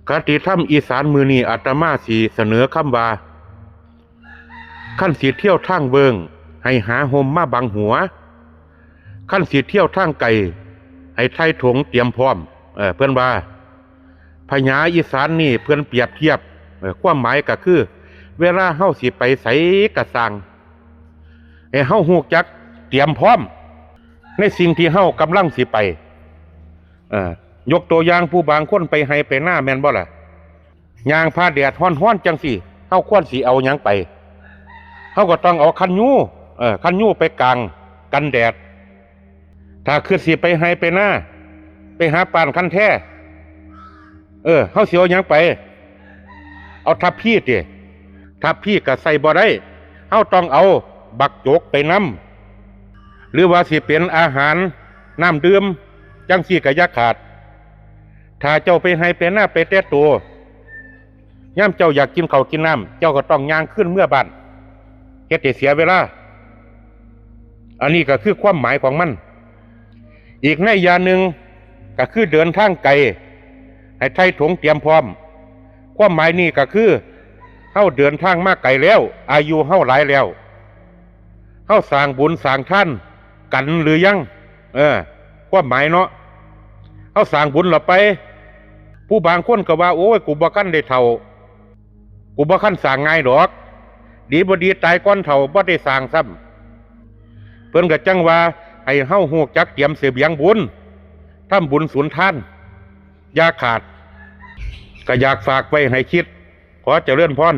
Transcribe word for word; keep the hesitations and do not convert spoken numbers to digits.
คติธรรมอีสานมื้อนี้อาตมาสิเสนอคำว่า คันสิเที่ยวทางเวิง ให้หาห่มมาบังหัว คันสิเที่ยวทางไกล ให้ไถ่ถงเตรียมพร้อม เออ เพิ่นว่า พญาอีสานนี่เพิ่นเปรียบเทียบ เออ ความหมายก็คือ เวลาเฮาสิไปไสก็ซ่าง ให้เฮาฮู้จักเตรียมพร้อม ในสิ่งที่เฮากำลังสิไป เออ ยกตัวอย่างผู้บางคนไปไฮ่ไปนาแม่นบ่ล่ะ ย่างฟ้าแดดฮ้อนๆจั่งซี้ เฮาควรสิเอาหยังไป เฮาก็ต้องเอาคันยู เออ คันยูไปกางกันแดด ถ้าคือสิไปไฮ่ไปนา ไปหาป้านคันแท้ เออ เฮาสิเอาหยังไป เอาทัพพีติ ทัพพีก็ใส่บ่ได้ เฮาต้องเอาบักจกไปนำ หรือว่าสิเป็นอาหาร น้ำดื่ม จั่งซี้ก็อย่าขาด ถ้าเจ้าไปไฮ่ไปนาไปแต่โต ยามเจ้าอยากกินข้าวกินน้ำ เจ้าก็ต้องย่างคืนเมือบ้าน เฮ็ดให้เสียเวลา อันนี้ก็คือความหมายของมัน อีกนัยยะหนึ่งก็คือเดินทางไกล ให้ไถ่ถงเตรียมพร้อม ความหมายนี้ก็คือ เฮาเดินทางมาไกลแล้ว อายุเฮาหลายแล้ว เฮาสร้างบุญสร้างทานกันหรือยัง เออ ความหมายเนาะ เฮาสร้างบุญแล้วไป ผู้บางคนก็ว่า โอ้ย กูบ่คันได้เฒ่า กูบ่คันสร้างง่ายดอก ดีบ่ดีตายก่อนเฒ่า บ่ได้สร้างซ้ำ เพิ่นก็จั่งว่า ให้เฮาฮู้จักเตรียมเสบียงบุญ ทำบุญสุนทาน อย่าขาด ก็อยากฝากไว้ให้คิด ขอเจริญพร